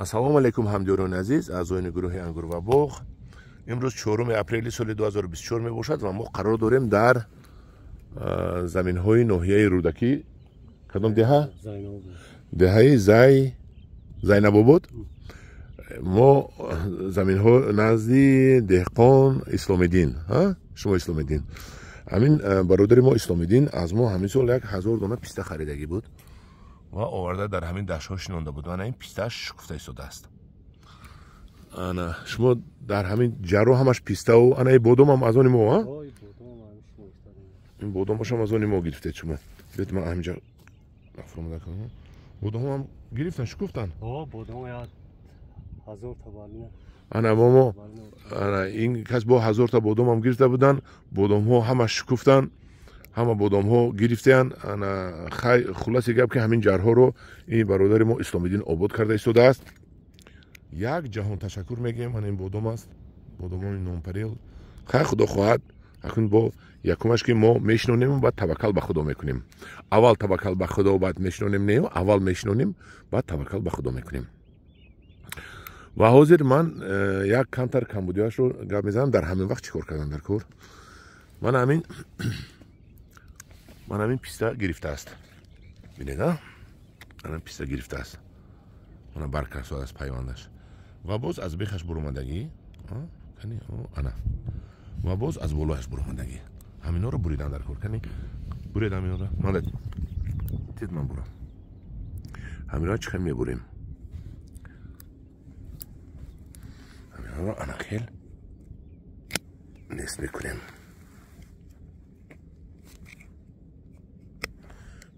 Ассалому алайкум ҳамдиёрони азиз, аъзоёни гурӯҳи Ангур ва боғ. Имрӯз 4 апрели соли 2024 мебошад ва мо қарор дорем дар заминҳои ноҳияи Рӯдакӣ. Кадом деҳа? Деҳаи Зайнабобод. Мо заминҳо назди деҳқон Исломиддин. Шумо Исломиддин. Ҳамин бародари мо Исломиддин аз мо ҳамин сол 1000 дона писта харидагӣ буд ва оварда дар ҳамин даштҳо шинонда буд. Ана ин пистааш шукуфта истодааст. Ана шумо дар ҳамин ҷарро ҳамаш пиставу ана ин бодомам аз они мо, а? Ин бодомашам аз они мо гирифтед шумо. Биёед ман ҳаминҷа афромада кунам. Бодомам гирифтан, шукуфтан? Бодом 1000 та балина. Ана мо ана ин кас бо 1000 та бодомам гирифта будан. Бодомҳо ҳама шукуфтан. Ҳама бодомҳо гирифтаянд. Ана хулоси гап ки ҳамин ҷарҳоро ин бародари мо Исломиддин обод карда истодааст. Як ҷаҳон ташаккур мегӯем. Ана ин бодом аст, бодомони нонпарел. Хай худо хоҳад, акнун бо якумаш ки мо мешинонем, баъд таваккал ба худо мекунем. Аввал таваккал ба худо, баъд мешинонем, не, аввал мешинонем, баъд таваккал ба худо мекунем. Ва ҳозир ман як камтар камбудиашро гап мезанам. Дар ҳамин вақт чӣ кор кардам дар кор? Ман ҳамин писта гирифтааст. Бинед, а? Ана писта гирифтааст. Мана баркасо аз пайвандаш. Ва боз аз бехаш буромадагӣ, кани, ана. Ва боз аз болояш буромадагӣ. Ҳаминҳоро буридан дар кор. Кани, буред ҳаминҳоро. Ман тед ман бурам. Ҳаминҳоро чӣ хел мебурем? Ҳаминҳоро ана хел нест мекунем.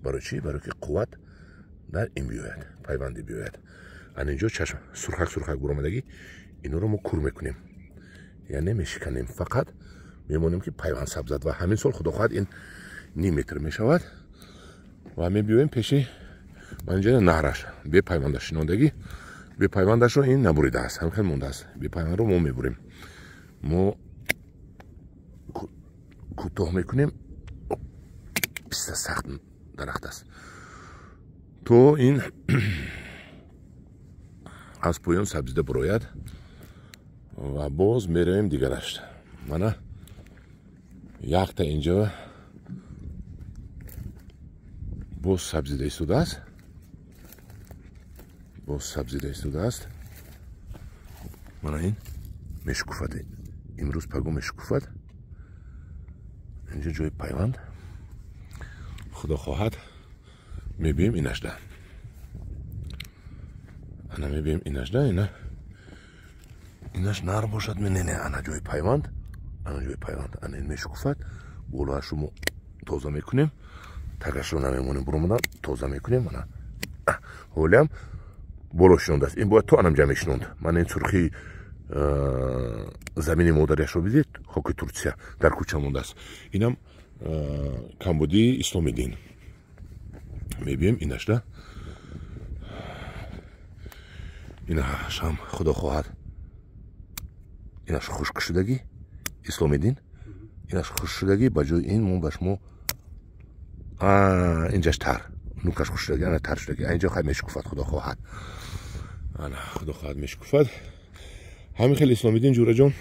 Барои чӣ? Барои ки қувват дар ин биёяд, пайванди биёяд. Ана инҷо чашм сурхак сурхак буромадагӣ, инҳоро мо кур мекунем, яъне мешиканем, фақат мемонем ки пайванд сабзад. Ва ҳамин сол худо хоҳад ин ним метр мешавад. Ва мебиёем пеши ман инҷо наҳраш бепайвандаш шинондагӣ, бепайвандашро ин набуридааст, ҳамин хел мондааст. Бепайвандро мо мебурем, мо кӯтоҳ мекунем. Писта сахт дарахт аст, то ин аз поён сабзида бурояд. Ва боз меравем дигараш. Мана якта инҷо боз сабзида истодааст, боз сабзида истодааст. Мана ин мешукуфад, имрӯз паго мешукуфад. Инҷо ҷои пайванд, худо хоҳад мебием инашда. Ана мебием инашда, ина инаш нар бошад, не, не, ана ҷои пайванд, ана ҷои пайванд, ана ин мешукуфад. Болоашро мо тоза мекунем, тагашро намемонем буромадан, тоза мекунем. Ана ҳолиам боло шинондааст. Ин бояд то анамҷа мешинонд. Мана ин сурхи замини модариашро бидед, хоки Турсия дар кӯча мондааст. Инам камбудии Исломиддин. Мебием инашда. Инашам худо хоҳад инаш хушк шудагӣ Исломиддин, инаш хушк шудагӣ. Ба ҷои ин мо ба шумо инҷаш тар, нукаш хушк шудагӣ, ана тар шудагӣ. Инҷо хай мешукуфад, худо хоҳад. Ана худо хоҳад мешукуфад. Ҳамин хел Исломиддин ҷураҷон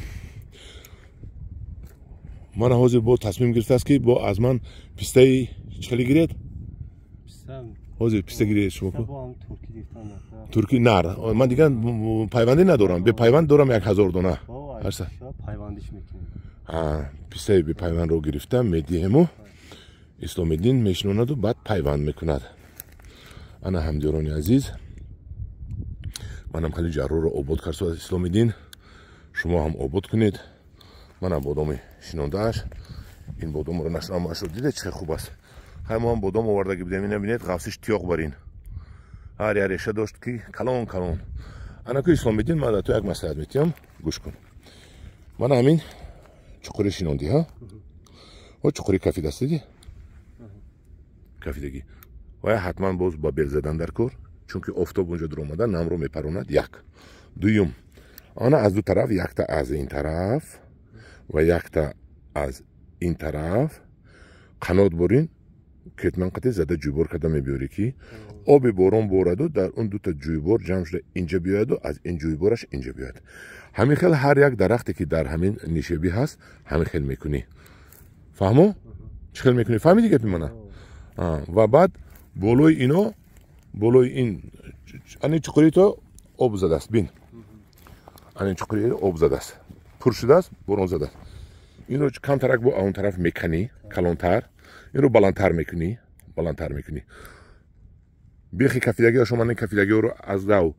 мана ҳозир бо тасмим гирифтааст ки бо аз ман пистаи чӣ хеле гиред? Ҳозир писта гиред шумо ку? Турки нар. Ман дигар пайвандӣ надорам. Бепайванд дорам 1000 дона. Пистаи бепайвандро гирифта медиҳему Исломиддин мешинонаду баъд пайванд мекунад. Ана ҳамдиёрони азиз, манам хеле ҷарроро обод кард Исломиддин, шумо ҳам обод кунед. Манам бодоми шинондааш. Ин бодомро нашинамашро дидед чӣ хуб аст. Хай мо ҳам бодом овардаги будем. Ина бинед, ғафсиш тиёқ бар ин. Ҳар як реша дошт ки калон калон. Ана ку Исломиддин, ман дар ту як маслиҳат метиҳам, гӯш кун. Мана ҳамин чуқури шинондӣ, ҳа? О чуқури кафидаст, дидӣ? Кафидагӣ. Ва ҳатман боз ба бел задан дар кор, чунки офтоб унҷо дуромада намро мепаронад. Як. Дуюм, ана аз ду тараф, якта аз ин тараф ва якта аз ин тараф қанот бурин, кетман қати зада ҷубор карда мебиёрӣ ки Оби борон бораду, дар он дута ҷӯйбор ҷамъ шуда инҷа биёяду, аз ин ҷӯйбораш инҷа биёяд. Ҳамин хел ҳар як дарахте, ки дар ҳамин нишебӣ ҳаст, ҳамин хел мекунӣ. Фаҳмо, чӣ хел мекунӣ? Фаҳмиди гапи мана? Ва баъд болои ино, болои ин ани чуқури то об задааст, бин, ани чуқури об задааст, пур шудааст, борон задааст. Инро камтарак бо он тараф меканӣ, калонтар, инро баландтар мекунӣ, баландтар мекунӣ. Бехи кафидагиашо, ман кафидагиҳоро аз дав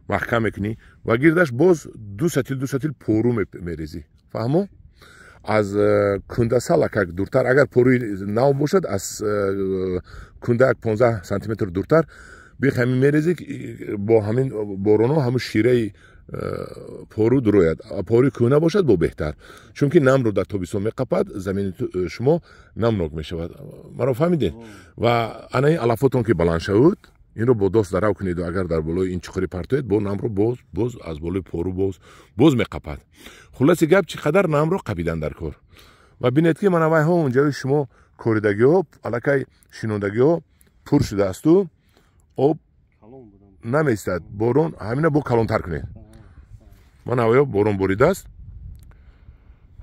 маҳкам мекунӣ ва гирдаш боз ду сатил, ду сатил пору мерезӣ. Фаҳмо? Аз кунда салакак дуртар, агар поруи нав бошад, аз кунда як 15 сантиметр дуртар бех ҳамин мерезӣ, бо ҳамин бороно ҳамун шираи пору дурояд. Поруи кӯҳна бошад, бо беҳтар, чунки намро дар тобистон меқапад, замини шумо намнок мешавад. Маро фаҳмидед? Ва ана ин алафотон ки баланд шавуд, инро бо дост дарав кунеду, агар дар болои ин чуқурӣ партоед, бо намро боз боз аз болои пору боз боз меқапад. Хулоси гап, чӣ қадар намро қапидан дар кор. Ва бинед, ки мана вайҳо, унҷаи шумо коридагиҳо, аллакай шинондагиҳо пур шудаасту об намеистад. Борон ҳамина бо калонтар кунед. Мана авё борон боридааст,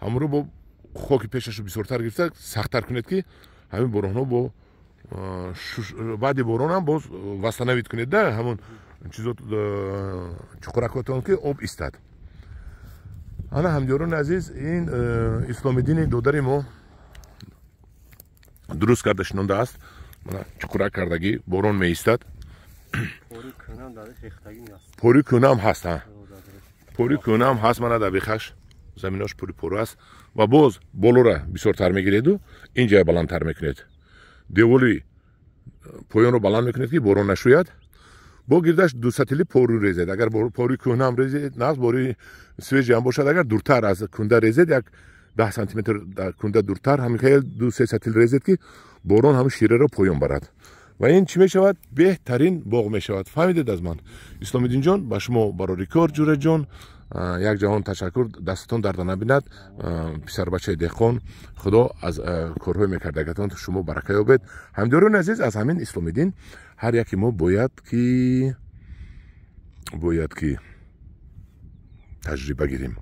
ҳамонро бо хоки пешашу бисёртар гирифта, сахттар кунед, ки ҳамин боронҳо бо баъди боронам боз восстановить кунед да ҳамон чизо, чуқуракотон, ки об истад. Ана, ҳамдиёрони азиз, ин Исломиддини додари мо дуруст карда шинондааст. Мана чуқурак кардагӣ, борон меистад. Пори кӯнаам ҳаст, пори кӯнаам ҳаст. Мана дар бехаш заминош пури пору аст. Ва боз болора бисёртар мегиреду, ин ҷая баландтар мекунед, деволи поёнро баланд мекунед, ки борон нашӯяд. Бо гирдаш дусатили пору резед. Агар поруи кӯҳнаам резед, нағз, бори свежий ам бошад, агар дуртар аз кунда резед, як 10 сантиметр кунда дуртар, ҳамин хел ду се сатил резед, ки борон ҳамин шираро поён барад. Ва ин чӣ мешавад? Беҳтарин боғ мешавад. Фаҳмидед аз ман? Исломиддинҷон, ба шумо барори кор. Ҷураҷон, як ҷаҳон ташаккур, дастатон дарда набинад. Писарбачаи деҳқон, Худо аз корҳои мекардагатон шумо барака ёбед. Ҳамдиёрони азиз, аз ҳамин Исломиддин ҳар яке мо бояд ки таҷриба гирем,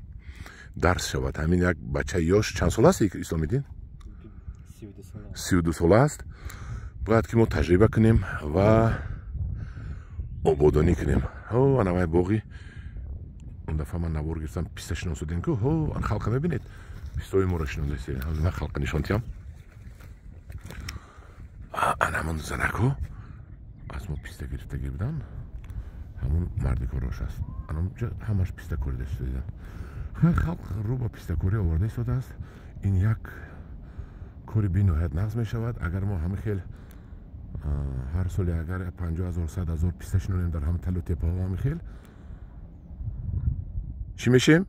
дарс шавад. Ҳамин як бачаи ёш, чанд сола аст Исломиддин? 32 сола аст. Бояд ки мо таҷриба кунем ва ободонӣ кунем. Анавай боғи он дафъа ман навор гирифтам, писта шиносудем ку. Ҳо, халқа мебинед, пистои моро шинондаистем. Ҳозир ман халқа нишон тиҳам. Ана ҳамон занако аз мо писта гирифтагӣ будан, ҳамон мардикорош аст. Анаҷа ҳамаш писта корида истодан. Халқ рӯ ба пистакорӣ оварда истодааст. Ин як кори бениҳоят нағз мешавад, агар мо ҳама хел ҳар соли агар 50 000, 100 000 писта шинонем дар ҳама талу теппаҳо, ҳами хел чӣ мешем?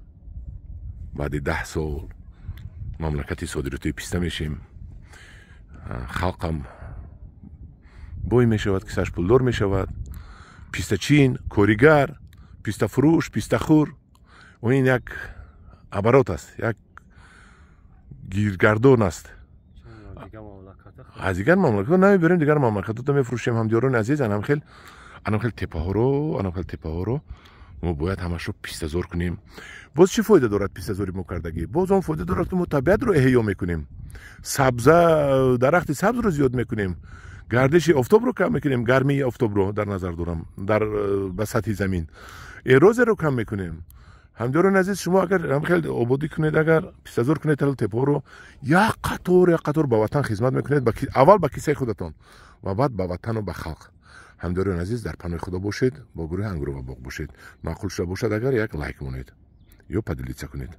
Баъди 10 сол мамлакати содиротии писта мешем. Халқам бой мешавад, кисаш пулдор мешавад. Пистачин, коригар, пистафурӯш, пистахӯр, ин як оборот аст, як гиргардон аст. Аз дигар мамлакатҳо намебарем, дигар мамлакатҳо мефурӯшем. Ҳамдиёрони азиз, анам хел теппаҳоро, анам хел теппаҳоро мо бояд ҳамашро пистазор кунем. Боз чӣ фоида дорад пистазори мо кардагӣ? Боз он фоида дорад, ки мо табиатро эҳё мекунем, сабза, дарахти сабзро зиёд мекунем, гардиши офтобро кам мекунем, гармии офтобро дар назар дорам, дар ба сатҳи замин эрозияро кам мекунем. Ҳамдиёрони азиз, шумо агар хел ободӣ кунед, агар пистазор кунед талу теппаҳоро, як қатор, як қатор ба ватан хизмат мекунед, аввал ба кисаи худатон ва баъд ба ватану ба халқ. Ҳамдиёрони азиз, дар паноҳи Худо бошед, бо гурӯҳи Ангуру ва боғ бошед. Маъқул шуда бошад агар, як лайк монед ё поделиться кунед.